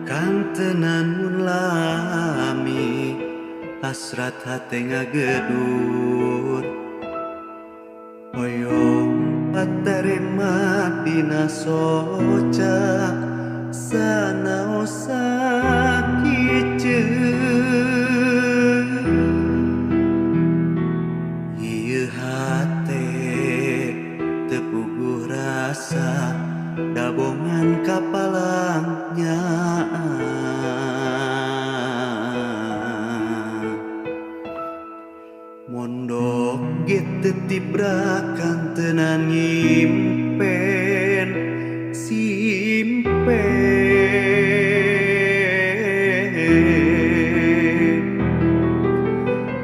Kantenan mun lami hasrat hate ngagedur hoyong patarema dina soca sanaos sakiceun. Ieu hate teu puguh rasa dabongan kapalangnya. Mondok ge teu tibrakan teunan ngimpen simpen.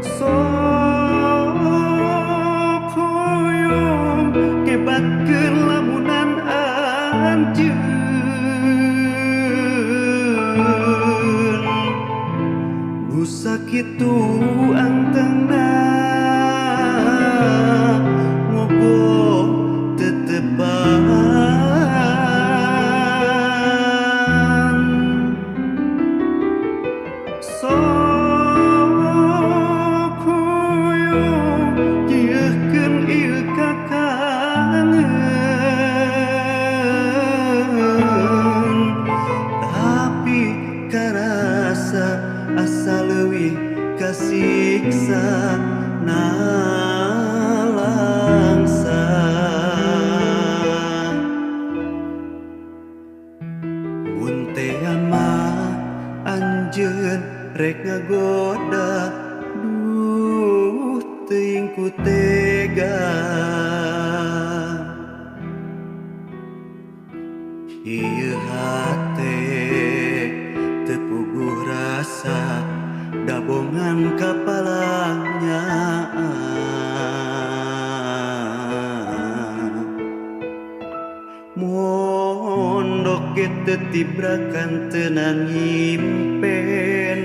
Sok hoyong ngebatkeun lamunan anjeun nu sakitu antengna ngogo tetepan. Sok hoyong kieuhkeun ieu kakangen tapi karasa asa leuwih kasiksa nalangsa. Mun teh mah anjeun rek ngagoda duh teuing ku tega. Ieu hate teu puguh rasa dabongan kapalangnya. Mondok ge teu tibrakan teunan ngimpen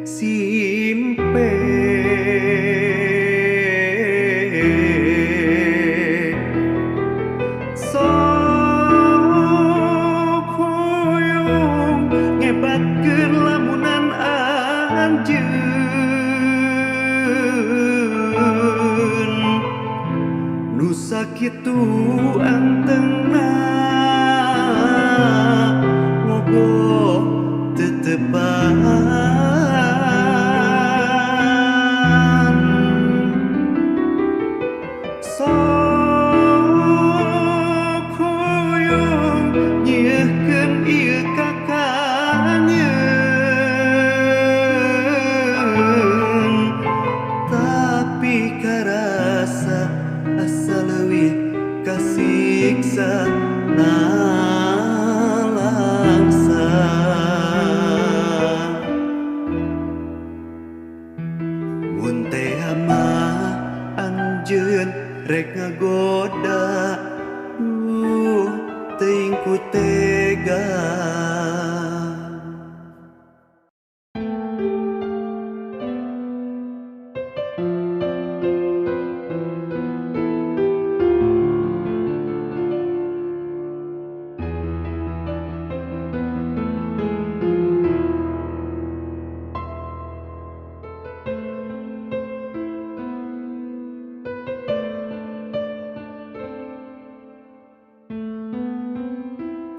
simpen. Sok hoyong ngebatkeun lamunan anjeun nu sakitu antengna ngogo tetepan. Sok hoyong nyieuhkeun ieu kakangen tapi karasa asa leuwih kasiksa nalangsa. Mun teh mah anjeun rek ngagoda duh teuing ku tega.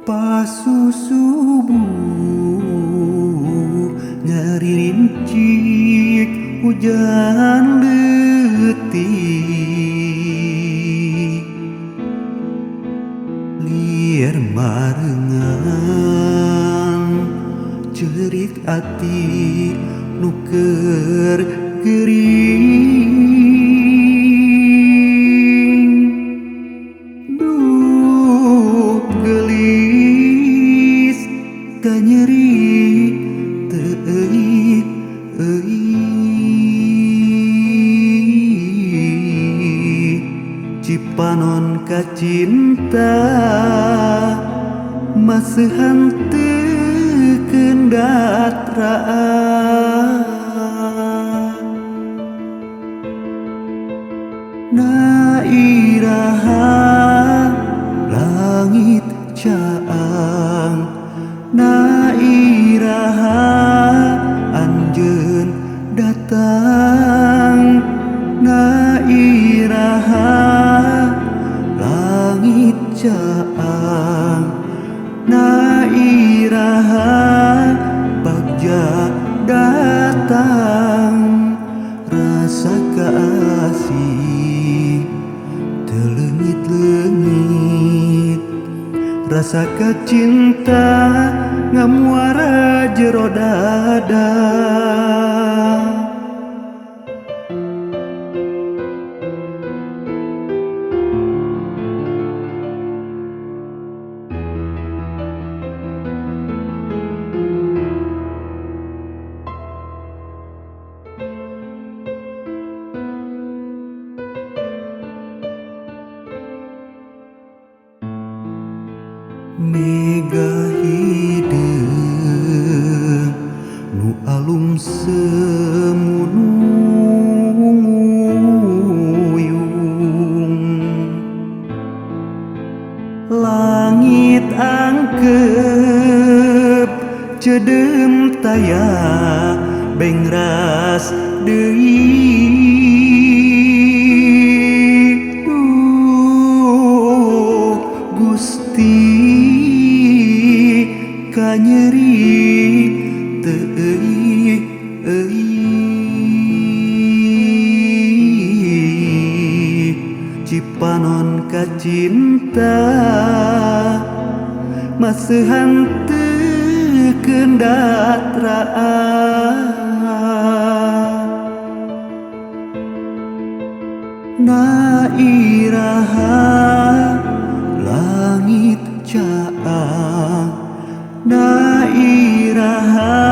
Pasusubuh nyarincik hujan leutik liar marengan cerik ati nu keur gering. Duh geulis kanyeri teu euy euy Cipanon kacinta maseuhan teu kendat raah. Na iraha langit caang, na iraha anjeun datang, na iraha langit caang, na iraha bagja datang. Rasa kasih teleungit-leungit, rasa kacinta ngamuara jero dada. Mega hideung nu alum semunuyung, langit angkep ceudeum taya bengras deui. Duh Gusti kanyeri teu euy euy, cipanon kacinta maseuhan teu kendat raah. Na iraha langit caang, na iraha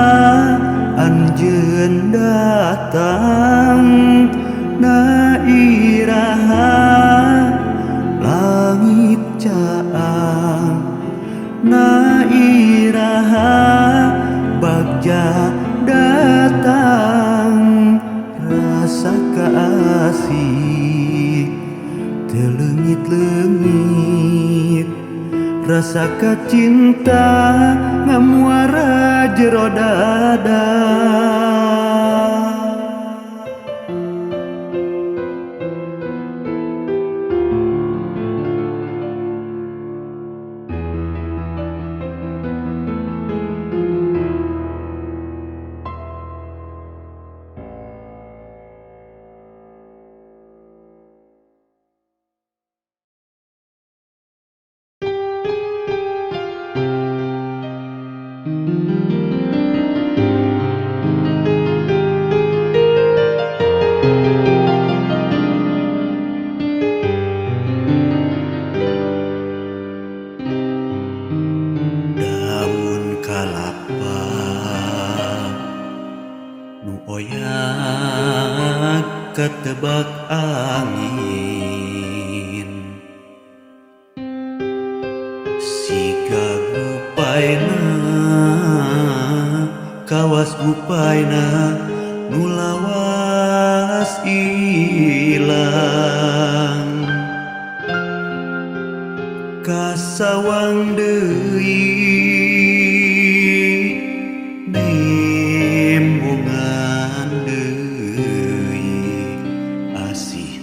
anjeun datang, na iraha langit caang, na iraha bagja datang. Rasa kasih teleungit-leungit, rasa kacinta ngamuara jero dada. Daun kalapa nu oyak katebak angin, siga gupaina kawas gupaina nu lawas ilang. Kasawang deui nembongan deui asih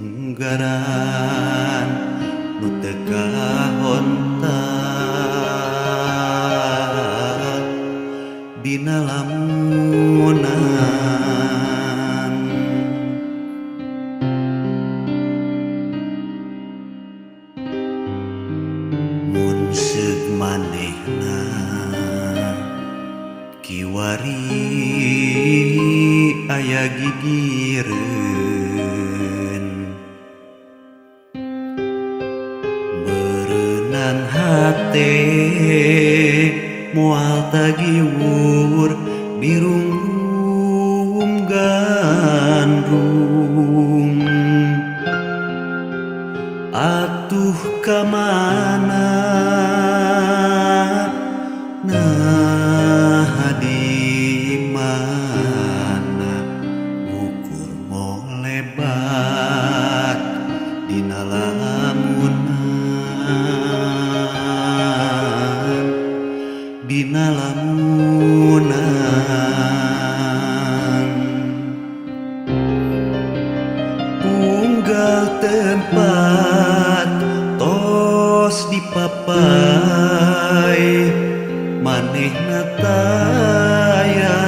munggaran nu teu kahontak dina lamunan. Mun seug manehna kiwari aya gigireun, beureunan hate moal tagiwur dirungrum gandrung. Atuh kamana nah di mana ukur molebat dina lamunan, dina lamunan. Unggal tempat tos dipapai manehna taya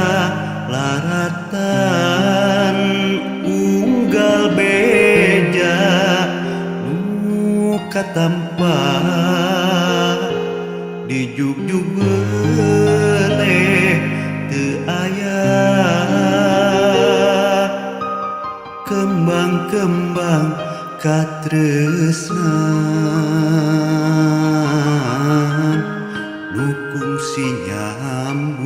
laratan. Unggal beja nu katampa dijugjug beuleh teu aya. Kembang-kembang katresnan nu kungsi nyambuang,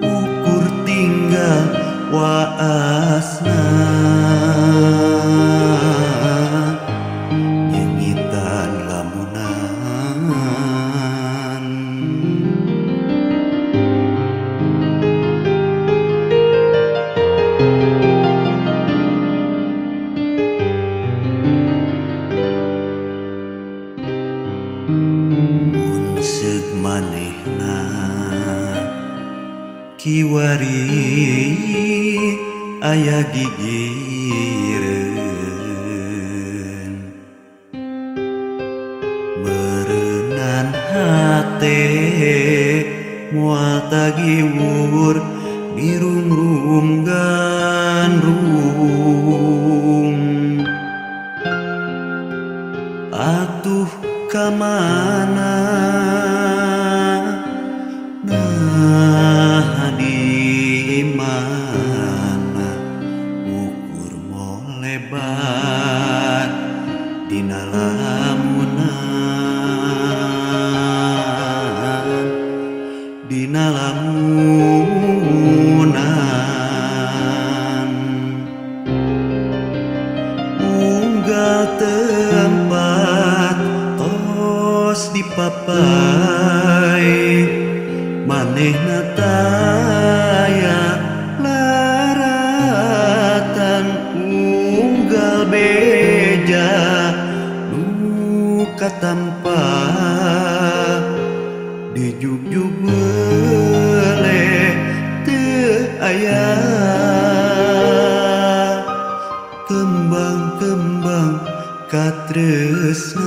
ukur tinggal waasna nyengitan lamunan. Mun seug manehna kiwari aya gigireun, meureunan hate moal tagiwur dirungrum gandrung. Atuh ka mana, nah di mana ukur molebar dina lamunan, dina lamunan. Unggal tempat tos dipapai manehna taya laratan. Unggal beja nu katampa dijugjug beuleh teu aya. Kembang-kembang katresnan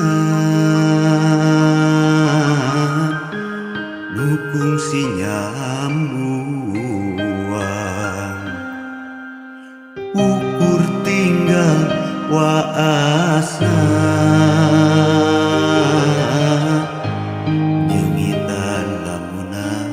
nu kungsi nyambuang, ukur tinggal waasna nyengitan lamunan.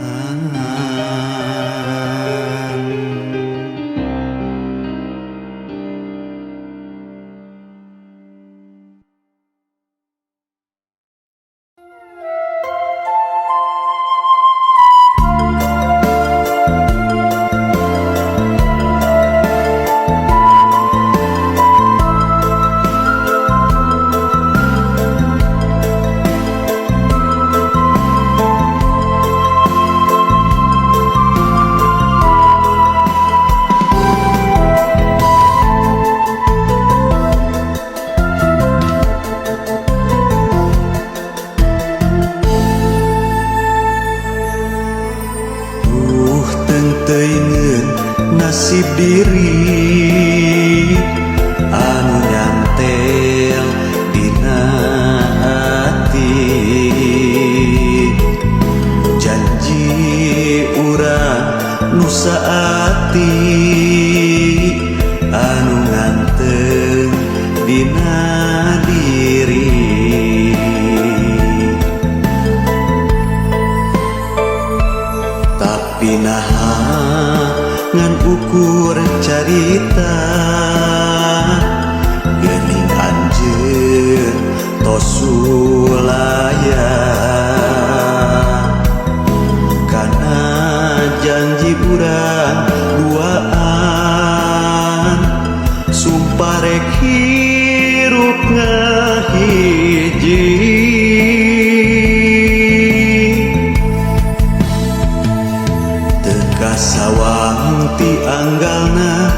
Teuingeun nasib diri anu nyantel dina hati. Janji urang nu saati anu nganteng dina diri. Tapi naha ngan ukur carita geuning anjeun tos sulaya, kana janji urang duaan sumpah rek hirup ngahiji. Teka sawang ti anggalna,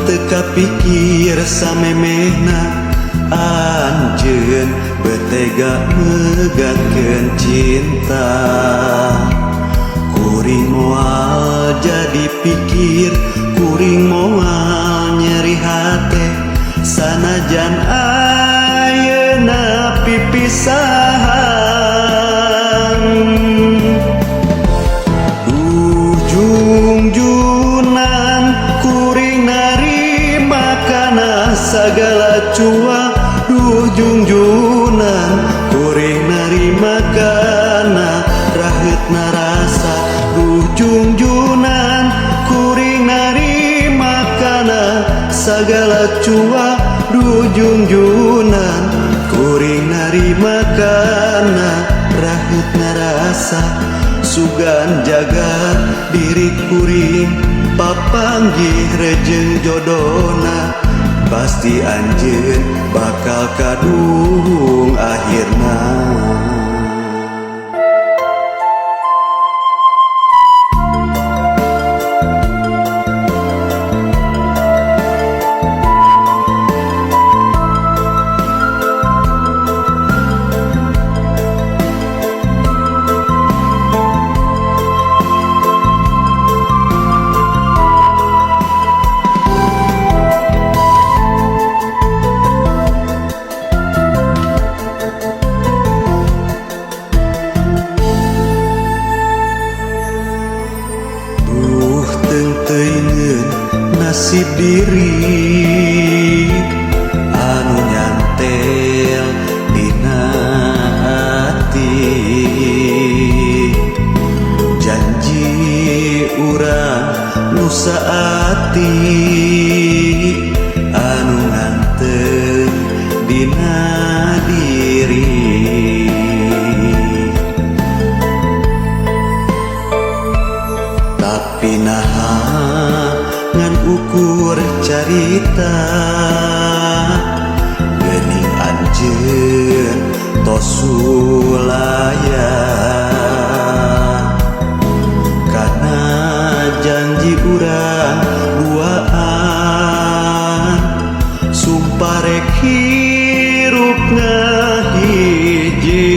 teka pikir samemehna, anjeun betega betega megatkeun cinta. Kuring moal jadi pikir, kuring moal nyeri hate, sanajan ayeuna pipisahan. Duh junjunan kuring narima kana sagala cua. Duh junjunan kuring narima kana raheutna rasa. Duh junjunan kuring narima kana sagala cua. Duh junjunan kuring narima kana raheutna rasa. Sugan jaga diri kuring papanggih rejeng jodona, pasti anjeun bakal kaduhung akhirna. Duh teung-teungeun nasib diri anu nyantel dina hati. Janji urang nu saati anu nganteung dina diri. Tapi naha ngan ukur carita, geuning anjeun tos sulaya. Kana janji urang duaan, sumpah rek hirup ngahiji.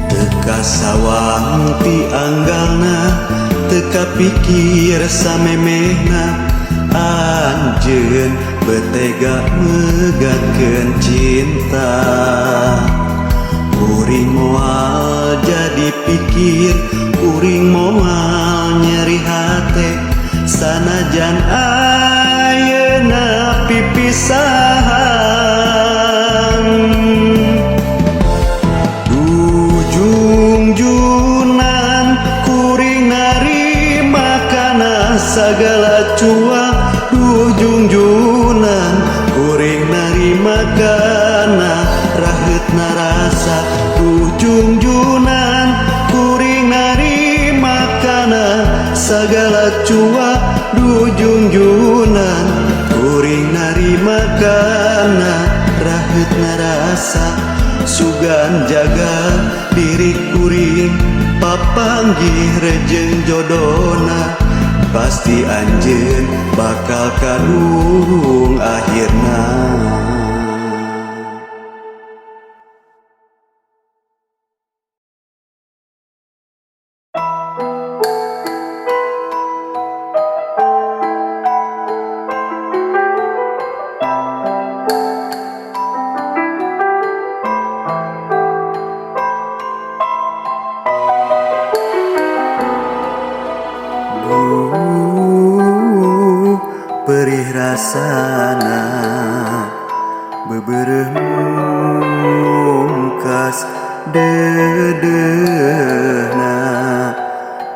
Teka sawang ti anggalna, teka pikir samemehna, anjeun betega megatkeun cinta. Kuring moal jadi pikir, kuring moal nyeri hate, sanajan ayeuna pipisahan. Duh junjunan kuring narima kana sagala cua. Duh junjunan kuring narima kana raheutna rasa. Duh junjunan kuring narima kana sagala cua. Duh junjunan kuring narima kana raheutna rasa. Sugan jaga diri kuring papanggih rejeng jodona, pasti anjeun bakal kaduhung akhirna. Duh perih rasana bebereuh mungkas deudeuhna.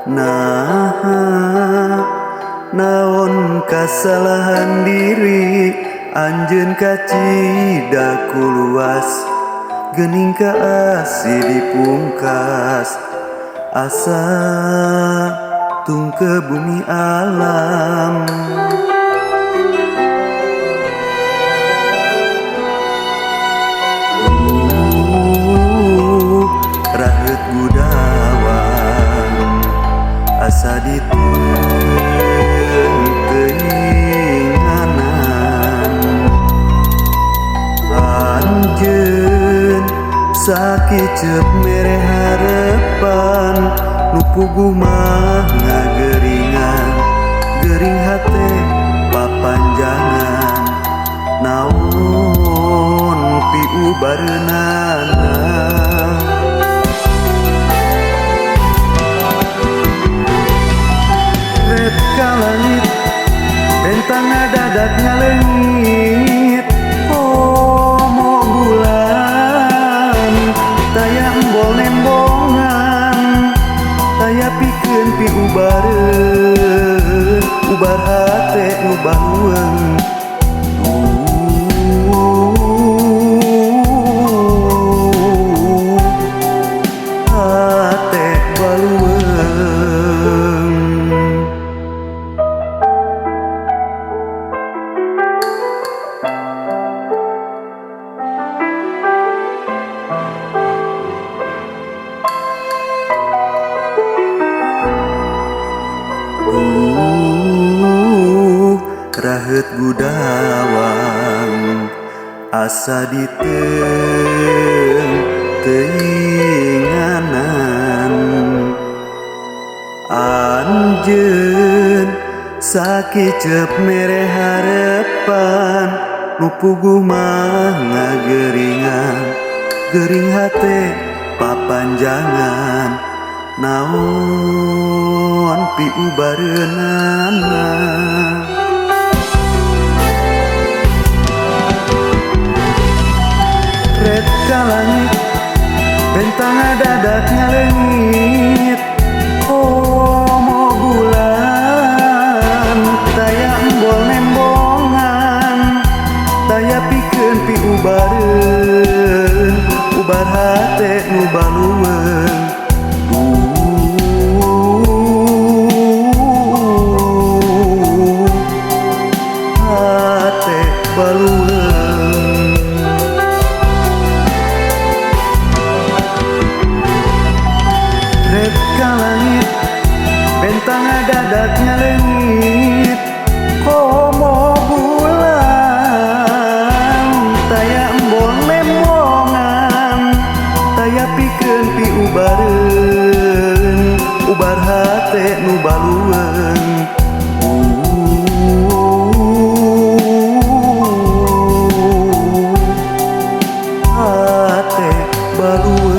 Naha naon kasalahan diri anjeun kacida ku luas, geuning kaasih dipungkas asa tung ke bumi alam. Raheut budawang asa diteung-teuinganan. Sakiceup mere harepan nu puguh mah ngageringan gering hate papanjangan naon piubareunana. Red ka langit bentang ngadadak ngaleungit komo bulan taya embol nembongan taya pikeun piubareun ubar hate nu balueung. Hate balueung. Raheut gudawang asa diteung teuinganan anjeun sakiceup mere harepan nu puguh mah ngageringan gering hate papanjangan naon piubareunana. Red ka langit bentang ngadadak ngaleungit komo bulan taya embol nembongan taya pikeun piubareun ubar hate nu balueung. Hate balueung. Red ka langit bentang ngadadak ngaleungit komo bulan taya embol nembongan taya pikeun piubareun ubar hate nu balueung. Hate balueung.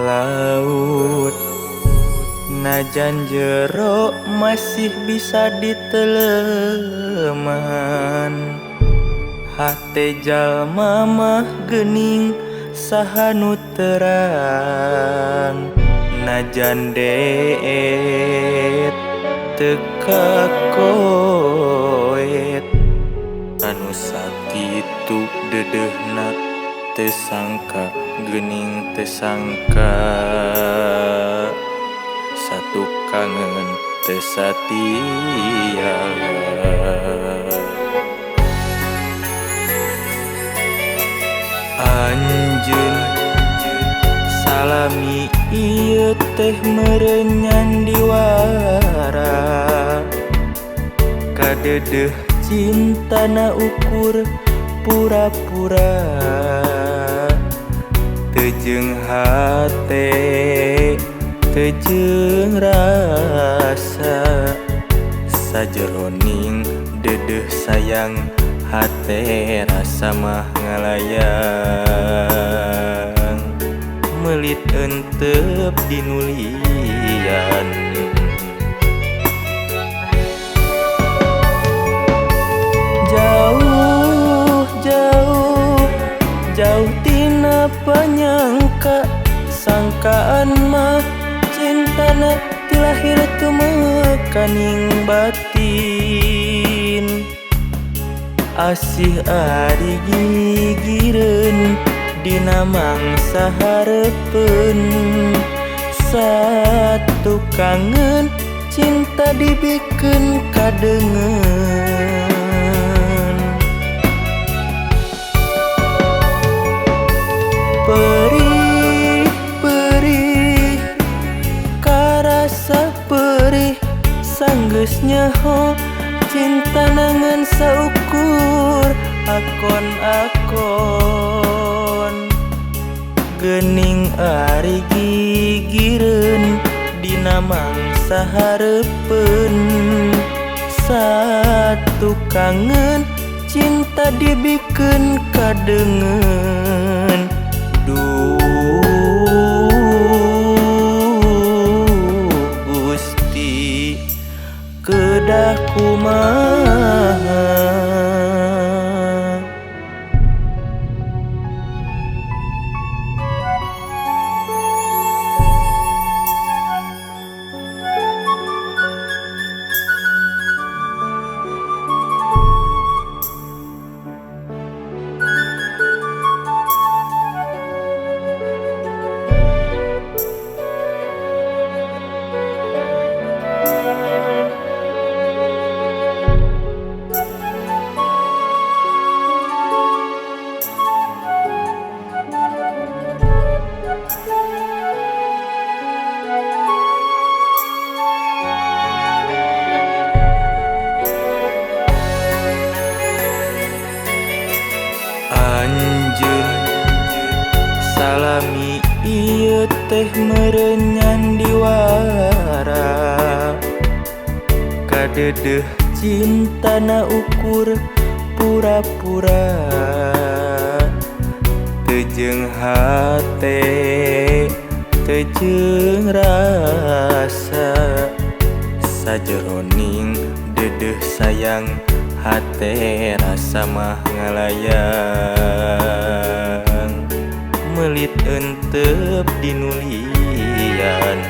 Laut najan jero masih bisa diteleman hate jalma mah geuning saha nu terang najan deet teu kakoet anu sakitu dedehna teu sangka geuning teu sangka satu kangen teu satia. Anjeun salami ieu teh meureun diwara kadedeh cintana ukur pura-pura teu jeung hate teu jeung rasa sajeroning dedeh sayang hate rasa mah ngalayang meulit entep dinulian. Sangkaan mah cintana ti lahir tumekaning batin. Asih ari gigireun dina mangsa hareupeun. Satu kangen cinta dibikeun kadengeun. Perih perih karasa perih sanggeus nyaho cinta nangan saukur akon-akon. Geuning ari gigireun dina mangsa hareupeun. Satu kangen cinta dibikeun kadengeun. Duh Gusti kedah kumaha. Anjeun salami ieu teh meureun diwara. Kadedeuh cintana ukur pura-pura. Teu jeung hate teu jeung rasa. Sajeroning deudeuh sayang hate rasa mah ngalayang. Meulit entep dinulian.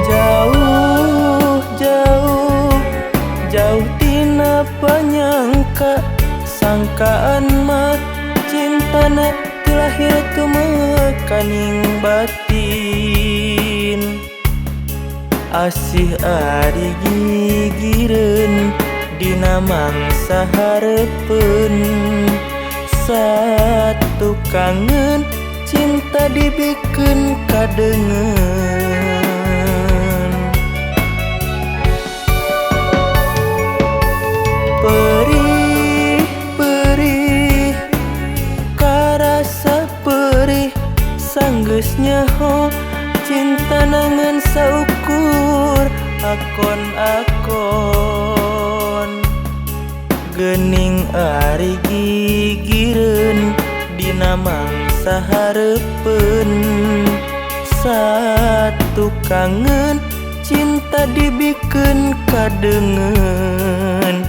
Jauh jauh jauh tina panyangka. Sangkaan mah cintana ti lahir tumekaning batin. Asih ari gigireun dina mangsa hareupeun. Satu kangen cinta dibikeun kadengeun. Perih perih karasa perih sanggeus nyaho cinta nangan saukur akon-akon. Geuning ari gigireun dina mangsa hareupeun. Satu kangen cinta dibikeun kadengeun.